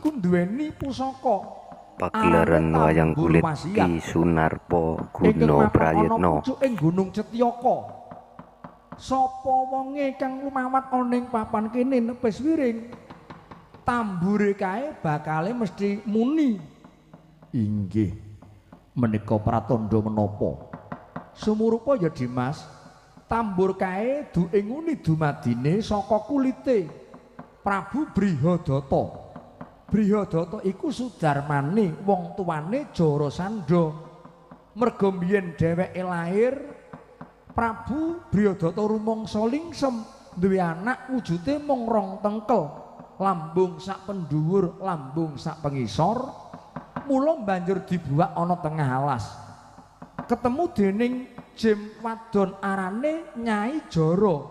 Iku duweni pusaka Pagelaran wayang kulit Ki Sunarpo ingkang Guna mapan ana Prayitna. pucuk ing Gunung Cetyaka. Sapa wonge kang lumawat ana ing papan kene nepis wiring, tambure kae bakale mesti muni. Inggih, menika pratandha menapa? Sumurupa ya Dimas, tambur kae duke nguni dumadine saka kulite Prabu Brihadata. Brihadata iku sudarmane wong tuane Jarasandha. Merga biyen dheweke lair, Prabu Brihadata rumangsa lingsem duwe anak wujude mung rong tengkel, lambung sak pendhuwur, lambung sak pengisor. Mula banjur dibuak ana tengah alas. Ketemu dening jim wadon arane Nyai Jara.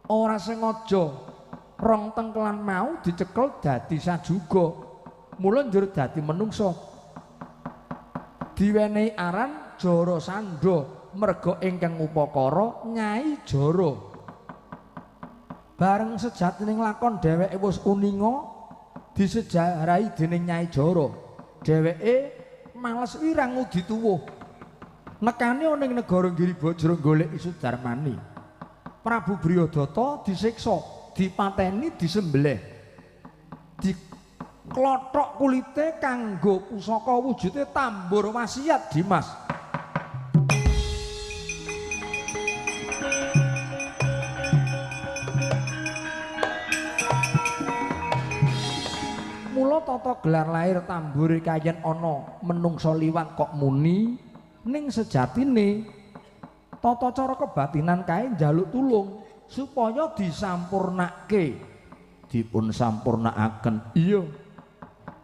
Ora sengaja rong tengkelan mau dicekel dadi sajuga. Mula njur dadi menungsa. Diwenehi aran Jarasandha merga ingkang upakara Nyai Jara. Bareng sejatining lakon dheweke wis uninga disejarahi dening Nyai Jara. Dheweke males wirang ngudi tuwuh. Nekane ana ing negara Giribajra goleki Sudarmani. Prabu Brihadata disiksa, dipateni, disembelih. Diklothok kulite kanggo pusaka wujude tambur wasiat Dimas. Mula tata gelar lahir tambure kayen ana menungsa liwat kok muni, ning sejatine tata cara kebatinan kae njaluk tulung supaya disampurnake. Dipun sampurnakaken. Iya.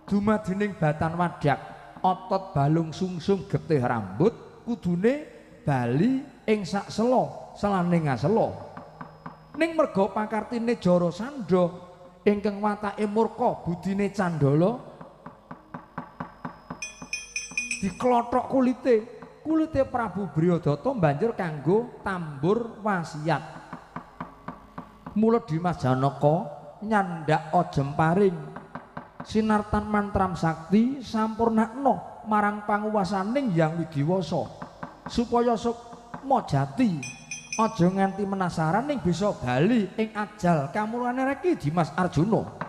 Dumadining batan wadyak, otot balung sungsum getih rambut kudune bali ing sak sela, selaning ngasela. Ning merga pakartine Jarasandha ingkang watake murka budine candala diklothok kulite, kulite Prabu Brihadata banjur kanggo tambur wasiat. Mula Dimas Janaka nyandak ajemparing sinartan mantram sakti sampurnakna marang panguwasaning Hyang Widiwasa supaya sukma jati aja nganti menasaran ning bisa bali ing ajal kamulane reki Dimas Arjuna.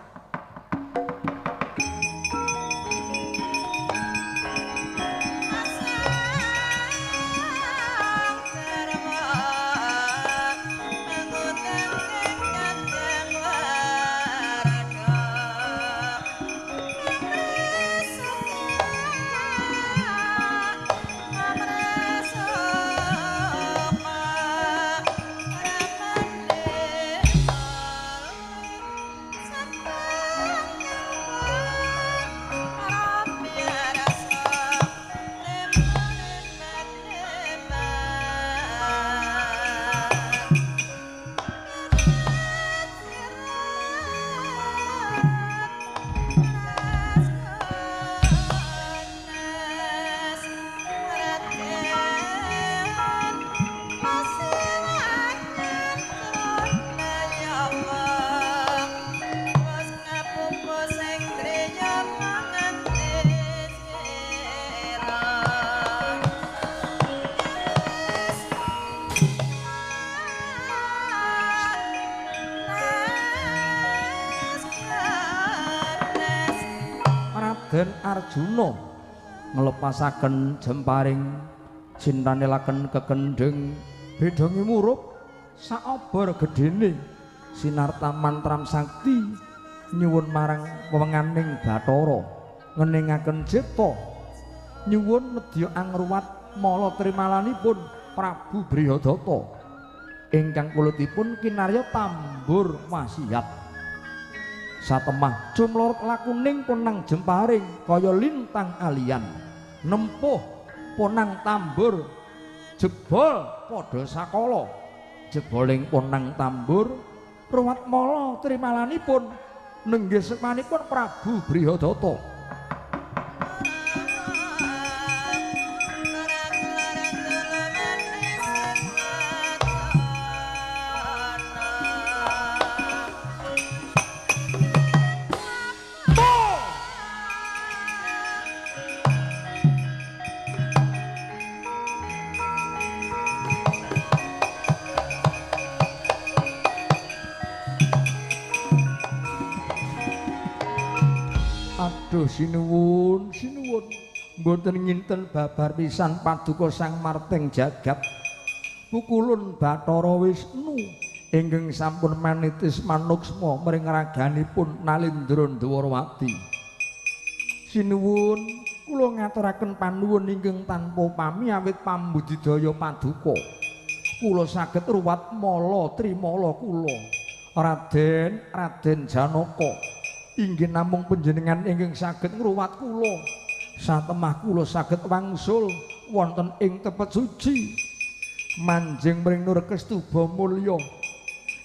Raden Arjuna nglepasaken jemparing cintane laken kekendheng bedonge murup saobor gedene sinarta mantram sakti nyuwun marang wewenganing Bathara ngeningaken cipta nyuwun nedya angruwat mala trimalanipun Prabu Brihadata ingkang kulitipun kinarya tambur wasiat. Satemah cumlorot lakuning ponang jemparing kaya lintang alian nempuh ponang tambur jebol padha sakala jeboling ponang tambur ruwat mala trimalanipun nenggih sukmanipun Prabu Brihadata. Aduh sinuwun, sinuwun. Mboten nginten babar pisan paduka Sang Marting jagat. Pukulun Bathara Wisnu ingkang sampun manitis manuksma mring raganipun Nalindra Dwarawati. Sinuwun, kula ngaturaken panuwun ingkang tanpa upami awit pambudidaya paduka. Kula saged ruwat mala trimala kula. Raden, Raden Janaka, inggih namung panjenengan ingkang saged ngruwat kula. Satemah kula saged wangsul wonten ing tepet suci. Manjing mring Nur Kestuba mulya.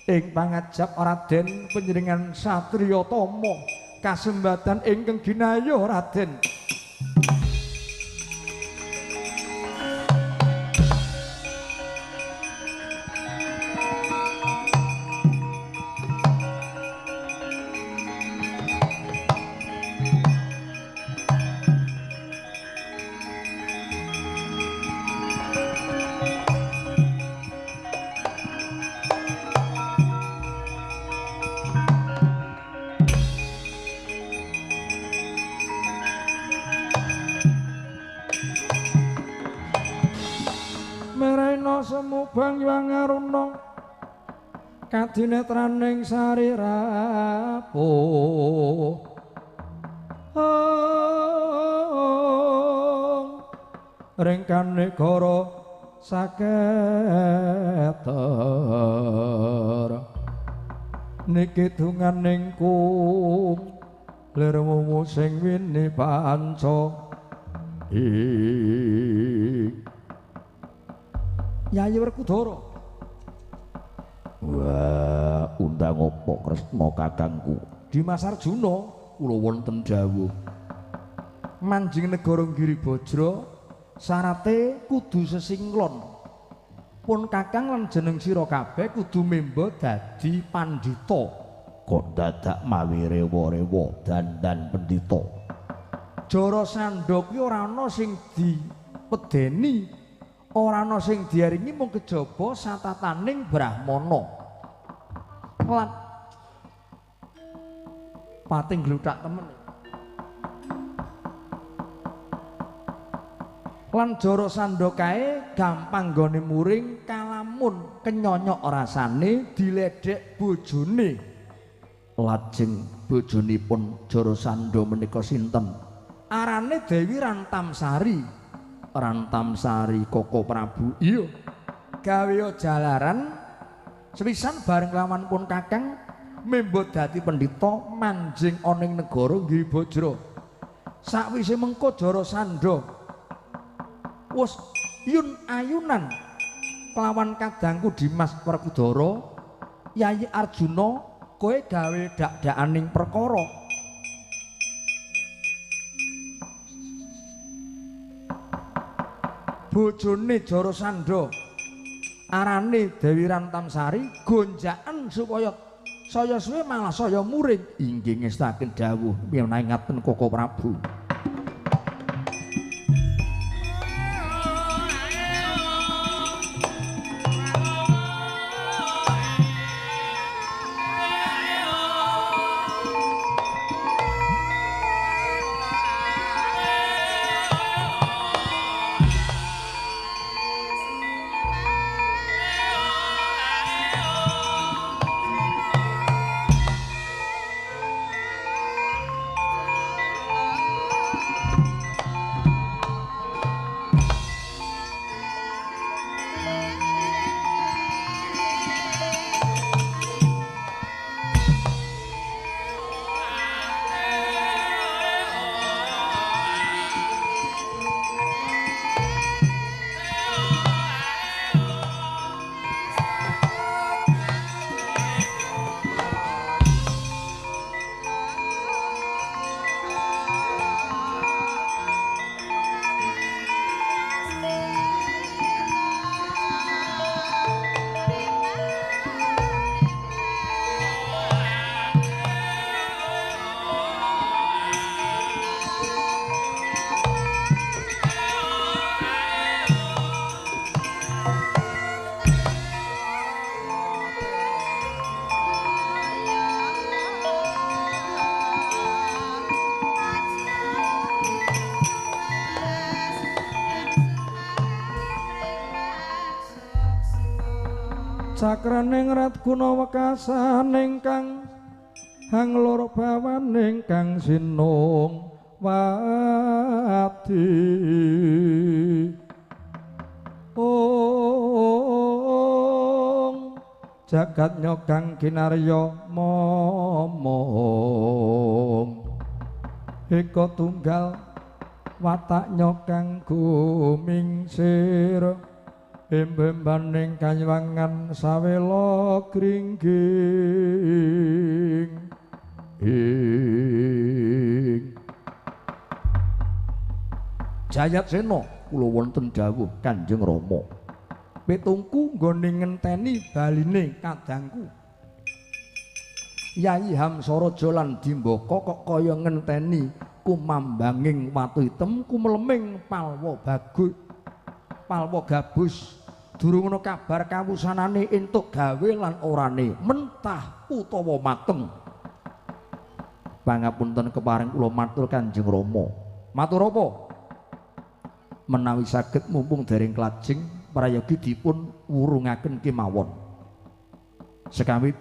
Ing pangajap Raden panjenengan satriya tama kasembatan ingkang ginayuh Raden. Semubang Hyang Aruna kadinetraning sari rapuh. Ringkan negara saketer niki dunganing kung lir wuwu sing wini panca ing Yayi Werkudara. Wah, undang apa Kresna kakangku? Dimas Arjuna kula wonten dawuh. Manjing negara Giribajra syarate kudu sesinglon. Pun kakang lan jeneng sira kabeh kudu memba dadi pandhita. Kok dadak mawi rewa-rewa dandan pendhita. Jarasandha kuwi ora ana sing dipedeni. Ora ana sing diaringi mung kejaba satataning brahmana. Lan pating gluthak temen. Lan Jarasandha kae gampang nggone muring kalamun kenyonyok rasane diledhek bojone. Lajeng bojonipun Jarasandha menika sinten? Arane Dewi Rantamsari. Rantamsari Koko Prabu. Iya. Gawe jalaran sepisan bareng lawan pun kakang membo dadi pendhita manjing ana ing negara Giribajra. Sakwise mengko Jarasandha wis yun ayunan kelawan kadangku Dimas Werkudara, Yayi Arjuna kowe gawe dak-dakaning perkara. Bojone Jarasandha arane Dewi Rantamsari gonjaken supaya saya suwe malah saya muring. Inggih ngestaken dawuh menawi ngaten Koko Prabu. Cakraning rat guna wekasaning kang hanglur bawaning kang sinung wadi. Ong jagat nyogang kinarya momong eka tunggal watak nyokang gumingsir embembaning kanywangan sawela gringging ing. Jayatsena kula wonten dawuh Kanjeng Rama. Pitungku nggone ngenteni baline kadangku. Yai Hamsaraja lan Dimbaka kok kaya ngenteni kumambanging watu item kumeleming palwa bagus. Palwa gabus durung ana kabar kawusanane entuk gawe lan orane mentah utawa mateng. Pangapunten kepareng kula matur Kanjeng Rama. Matur apa? Menawi saged mumpung dereng klajeng prayogi dipun wurungaken kemawon. Sekawit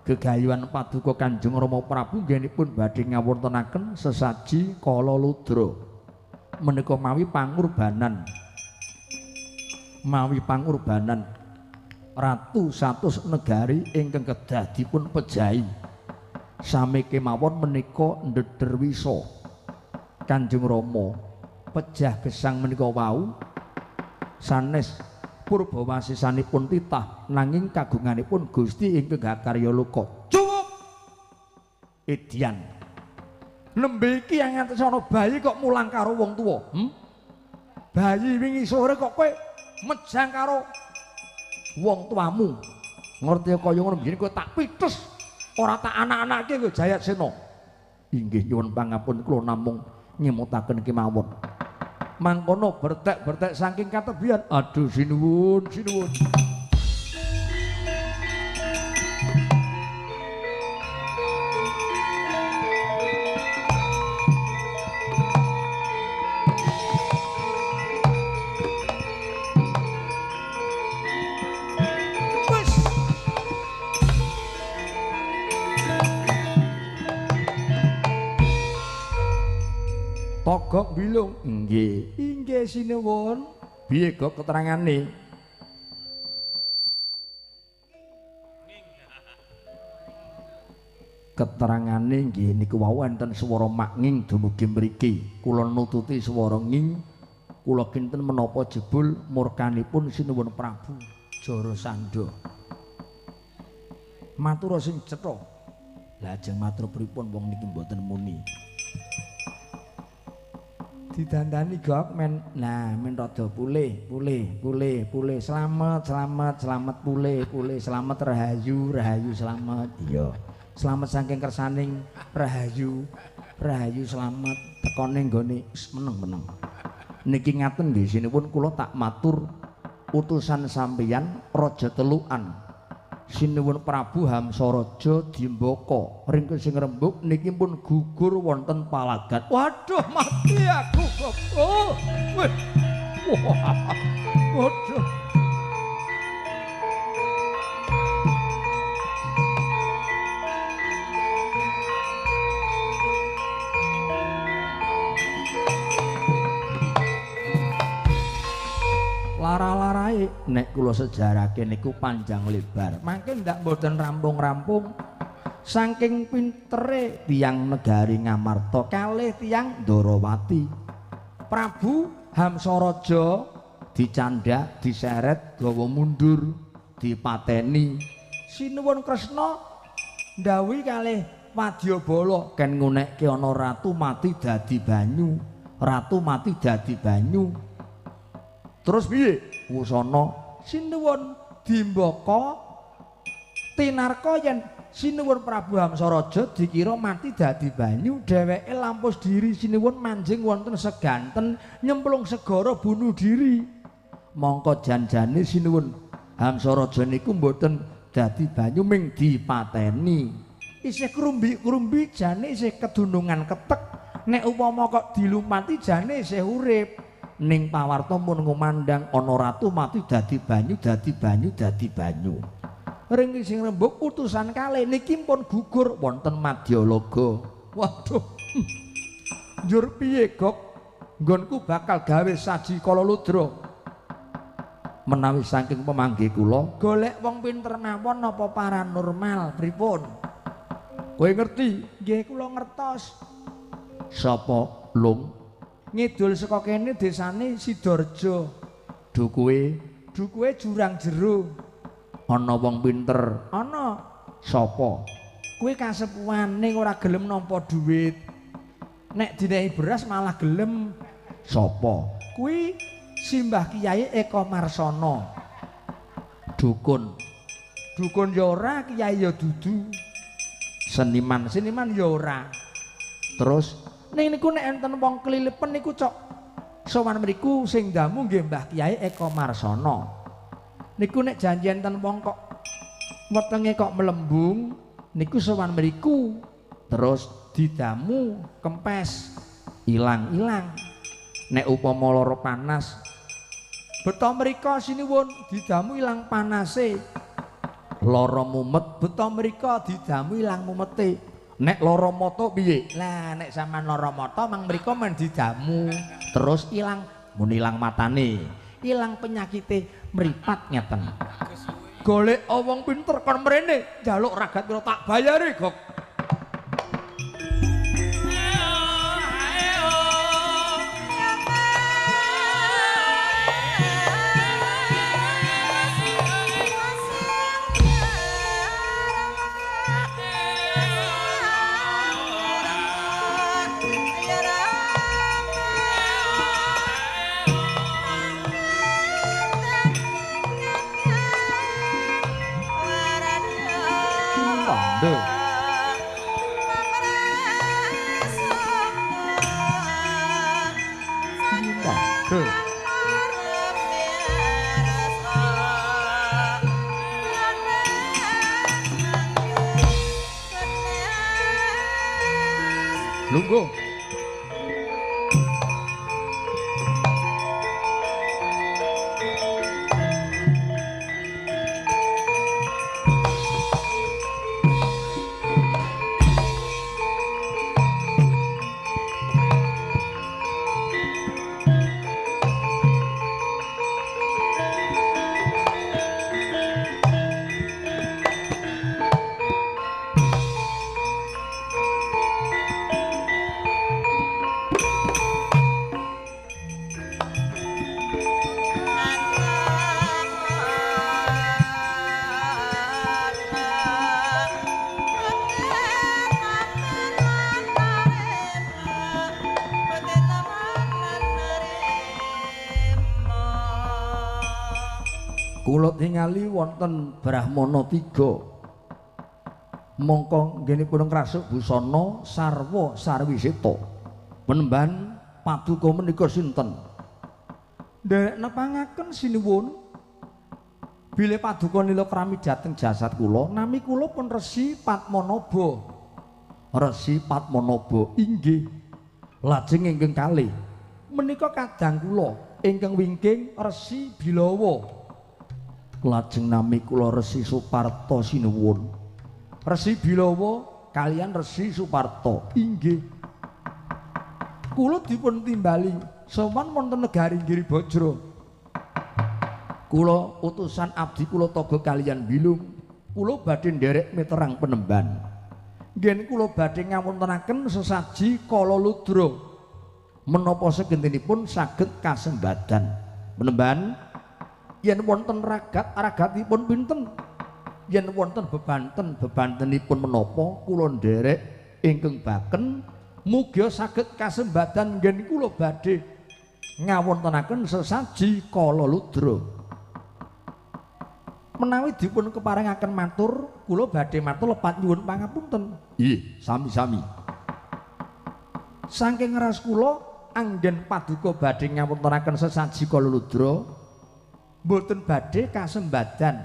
gegayuhan paduka Kanjeng Rama Prabu nggenipun badhe ngawontenaken sesaji kala ludra. Menika mawi pangurbanan. Mawi pangurbanan ratu satus negari ingkang kedah dipun pejahi. Sami kemawon menika ndeder wisa. Kanjeng Rama pejah gesang menika wau sanes purbawasisanipun titah nanging kagunganipun Gusti ingkang gakarya loka. Cukup. Edian. Nembe iki ngantos ana bayi kok mulang karo wong tuwa. Bayi wingi sore kok kowe mejang karo wong tuamu. Ngerti kaya ngono biyen kowe tak pites, ora tak anak-anake kowe Jayatsena. Inggih nyuwun pangapunten kula namung nyemutaken kemawon. Mangkono bertek-bertek saking katebian. Aduh sinuwun, sinuwun. Togok bilung. Nggih, inggih sinuwun. Piye kok keterangane? Keterangane nggih niku wau enten swara maknging dumugi mriki. Kula nututi swara nging. Kula kinten menapa jebul murkanipun Sinuwun Prabu Jarasandha. Matur sing cetha. Lajeng matur pripun wong niki mboten muni. Didandani gok men, nah men rada pulih, pulih, pulih, pulih, slamet, slamet, slamet pulih, pulih, slamet rahayu, rahayu slamet. Iya. Slamet saking kersaning rahayu, rahayu slamet tekone nggone meneng-meneng. Niki ngaten nggih sinipun kula tak matur utusan sampeyan Raja Telukan. Sinuwun Prabu Hamsaraja Dimbaka ringkesing rembug niki pun gugur wonten palagan. Waduh mati aku kok. Oh, weh. Waduh. Lara-larae nek kula sejarahke niku panjang lebar. Mangke ndak mboten rampung-rampung. Saking pintere tiyang negari Ngamarta kalih tiyang Ndorowati. Prabu Hamsaraja dicandhak, diseret, gawa mundur, dipateni. Sinuwun Kresna ndhawuhi kalih Wadyabala ken ngunekke ana ratu mati dadi banyu, ratu mati dadi banyu. Terus piye? Wusana Sinuwun Dimbaka tinarka yen Sinuwun Prabu Hamsaraja dikira mati dadi banyu, dheweke lampus diri sinuwun manjing wonten seganten nyemplung segara bunuh diri. Mongko janjane Sinuwun Hamsaraja niku mboten dadi banyu ming dipateni. Isih krumbi-krumbi jane isih kedunungan ketek, nek upama kok dilumati jane isih urip. Ning pawarta mun ngumandang ana ratu mati dadi banyu dadi banyu dadi banyu. Ring sing rembug utusan kalih niki pun gugur wonten Madyalaga. Waduh. Njur piye, Gok? Nggonku bakal gawe saji kala ludra. Menawi saking pemanggih kula golek wong pinter mawon napa paranormal pripun? Kowe ngerti? Nggih kula ngertos. Sapa Lung? Ngidul saka kene desane Sidoarjo. Dukuhe, dukuhe jurang jero. Ana wong pinter. Ana. Sapa? Kuwi kasepuhan ning ora gelem nampa dhuwit. Nek dinehi beras malah gelem. Sapa? Kuwi Simbah Kiai Eko Marsono. Dukun. Dukun ya ora, kiai ya dudu. Seniman, seniman ya ora. Terus ning niku nek enten wong kelilipen niku cok sowan mriku sing ndamu nggih Mbah Kiai Eko Marsono. Niku nek janji enten wong kok wetenge kok melembung niku sowan mriku terus didamu kempes ilang-ilang. Nek upama lara panas beto mriko sinuwun didamu ilang panase. Lara mumet beto mriko didamu ilang mumete. Nek lara mata piye? Lah nek sampean lara mata mang mriko men didamu terus ilang, mun ilang matane, ilang penyakite mripat ngeten. Golek wong pinter kon mrene njaluk ragat pira tak bayari, Gok. Lungguh. Kula tingali wonten Brahmana tiga. Mongko nggenipun ngrasuk busana sarwa sarwiseta. Penemban paduka menika sinten? Nderek nepangaken sinuwun bilih paduka nila krami dhateng jasad kula, nami kula pun Resi Padmanaba. Resi Padmanaba inggih. Lajeng ingkang kalih menika kadang kula ingkang wingking Resi Bilawa. Lajeng nami kula Resi Suparta sinuwun. Resi Bilawa kalian Resi Suparta inggih. Kula dipun timbali sowan wonten negari Giribajra. Kula utusan abdi kula toga kalian Bilung. Kula badhe nderek miterang penemban. Ngen kula badhe ngawontenaken sesaji kala ludra. Menapa segentinipun saged kasembadan. Penemban yen wonten ragat ragatipun pinten, yen wonten bebanten bebantenipun menapa kula nderek ingkang baken mugi saged kasembadan ngen kula badhe ngawontenaken sesaji kala ludra. Menawi dipun keparengaken matur, kula badhe matur lepat nyuwun pangapunten. Nggih, sami-sami. Saking ras kula anggen paduka badhe ngawontenaken sesaji kala ludra mboten badhe kasembadan.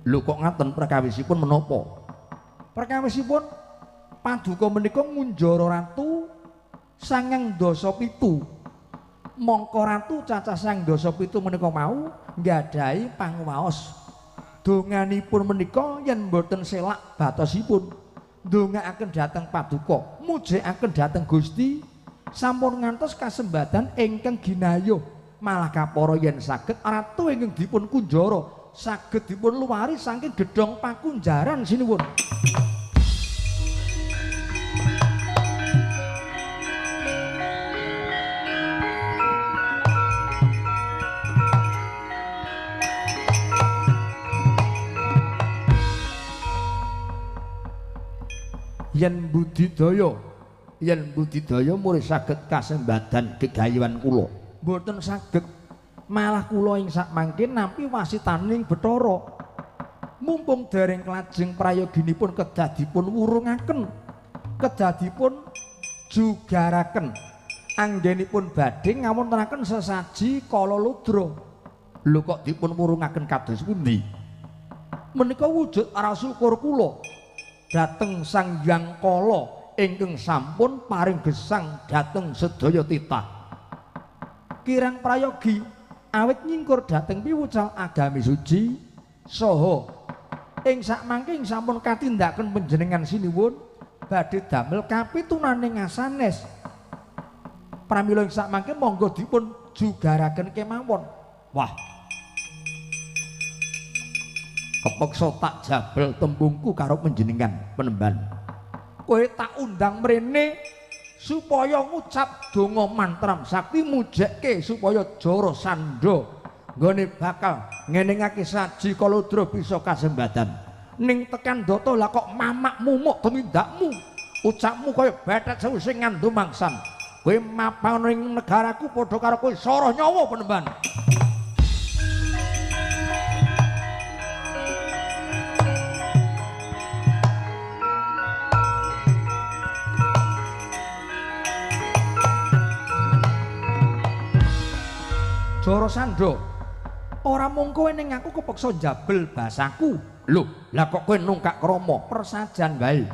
Lho kok ngaten perkawisipun menapa? Perkawisipun paduka menika ngunjara ratu 97. Mongko ratu cacah 907 menika mau nggadahi panguwaos. Donganipun menika yen mboten selak batosipun ndongaaken dhateng paduka, mujekaken dhateng Gusti sampun ngantos kasembadan ingkang ginayuh malah kapara yen saged ratu ingkang dipun kunjara saged dipun luwari saking gedhong pakunjaran sinuwun. Yen budidaya murih saged kasembadan gegayuhan kula. Mboten saged, malah kula ing sakmangke nampi wasitaning Bathara. Mumpung dereng klajeng prayoginipun kedah dipun wurungaken, kedah dipun jugaraken. Anggenipun badhe ngawontenaken sesaji kala ludra. Lho kok dipun wurungaken kados pundi? Menika wujud rasa syukur kula dhateng Sang Hyang Kala ingkang sampun paring gesang dhateng sedaya titah. Kirang prayogi awit nyingkur dhateng piwucal agami suci saha ing sakmangke sampun katindaken panjenengan sinuwun badhe damel kapitunaning asanes. Pramila ing sakmangke monggo dipun jugaraken kemawon. Wah, kepeksa tak jabel tembungku karo panjenengan penemban. Kowe tak undang mrene supaya ngucap donga mantram sakti mujekke supaya Jara Sandha nggone bakal ngenengake saji kalodra bisa kasembadan. Ning tekan data lah kok mamak mumuk tumindakmu. Ucapmu kaya bethet sewu sing ngandhu mangsan. Kowe mapan ning negaraku padha karo kowe soroh nyawa penemban. Jara Sandha, ora mung kowe ning aku kepeksa njabel basaku. Lho, lah kok kowe nungkak krama persajan wae.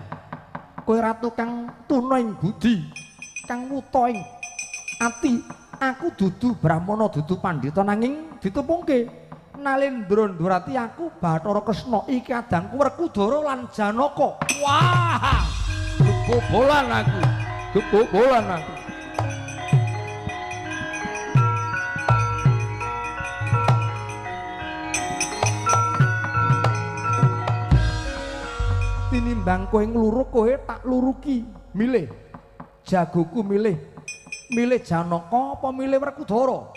Kowe ratu kang tuna ing budi, kang wuta ing ati. Aku dudu brahmana, dudu pandhita nanging ditepungke Nalendra Ndurati aku Bathara Kresna iki adangku Werkudara lan Janaka. Wah, kebobolan aku, kebobolan aku. Tinimbang kowe ngluruk kowe tak luruki. Milih jagoku, milih milih Janaka apa milih Werkudara?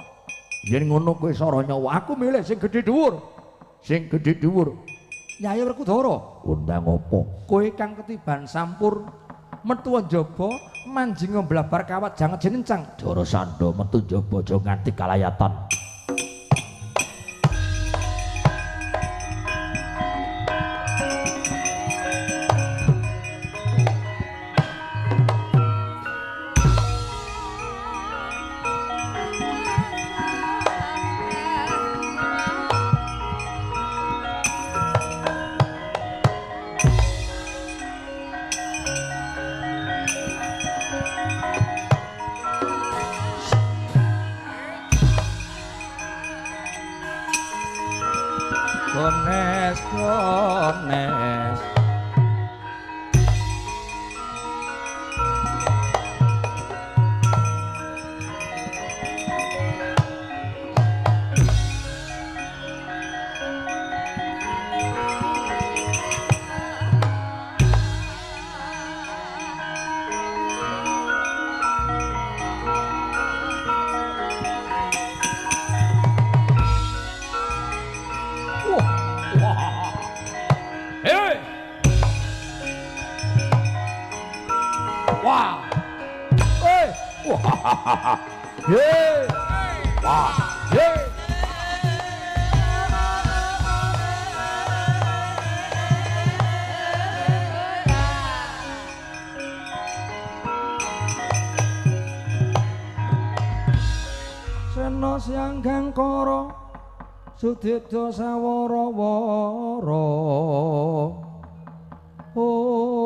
Yen ngono kowe sara nyawa, aku milih sing gedhe dhuwur. Sing gedhe dhuwur Yayi Werkudara. Undang apa? Kowe kang ketiban sampur metu njaba manjing mblabar kawat jangan jenencang. Jara Sandha metu njaba aja nganti kalayatan. Gones, gones. Wah. Eh. Wah. Ye. Wah. Ye. Sena siang kangkara sudeda sawara-wara. Ong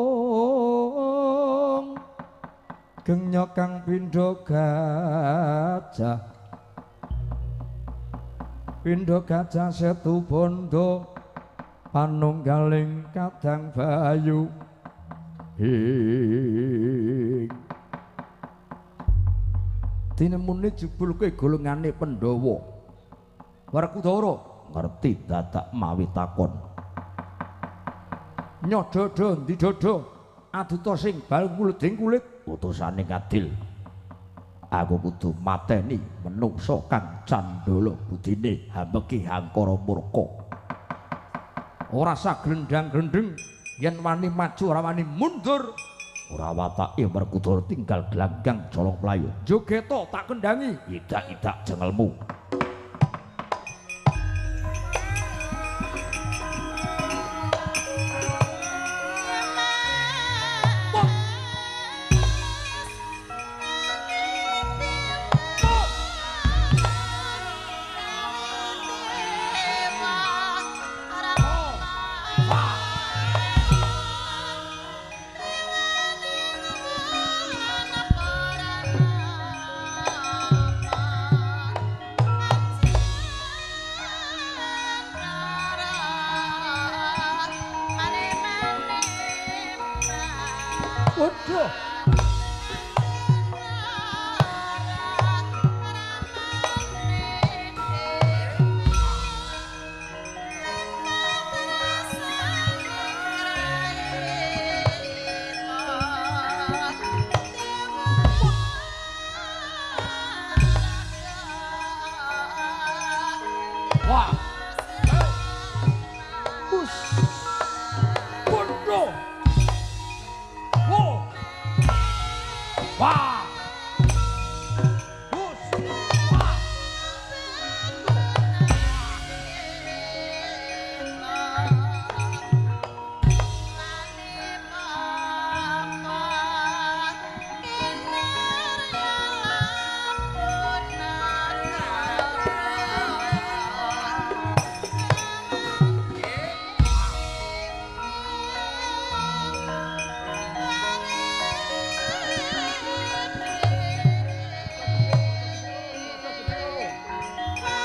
gengnya kang pindha gajah. Pindha gajah setu bondo panunggaling kadang bayu ing tinemune jebul kowe golongane Pandhawa. Werkudara ngerti dadak mawi takon. Nyododho ndi dodo aduta sing bal nguleding kulit utusane ngadil. Aku kudu mateni menungsa kang candala budine hameki hangkara murka. Ora saglendang-glendeng yen wani maju ora wani mundur. Ora watake Werkudara tinggal glanggang colong mlayu. Jogeta tak kendhangi, idak-idak jengelmu. Waduh. Wah. Us. Bodoh. Wah. Us. Wah.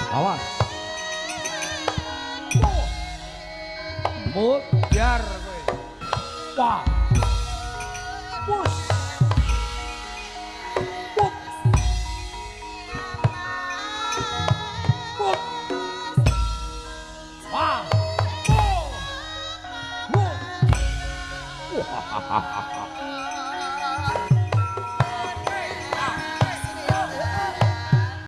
Awas. Mudar kowe. Wah. Pus. Put. Put. Wah. Oh. Wah.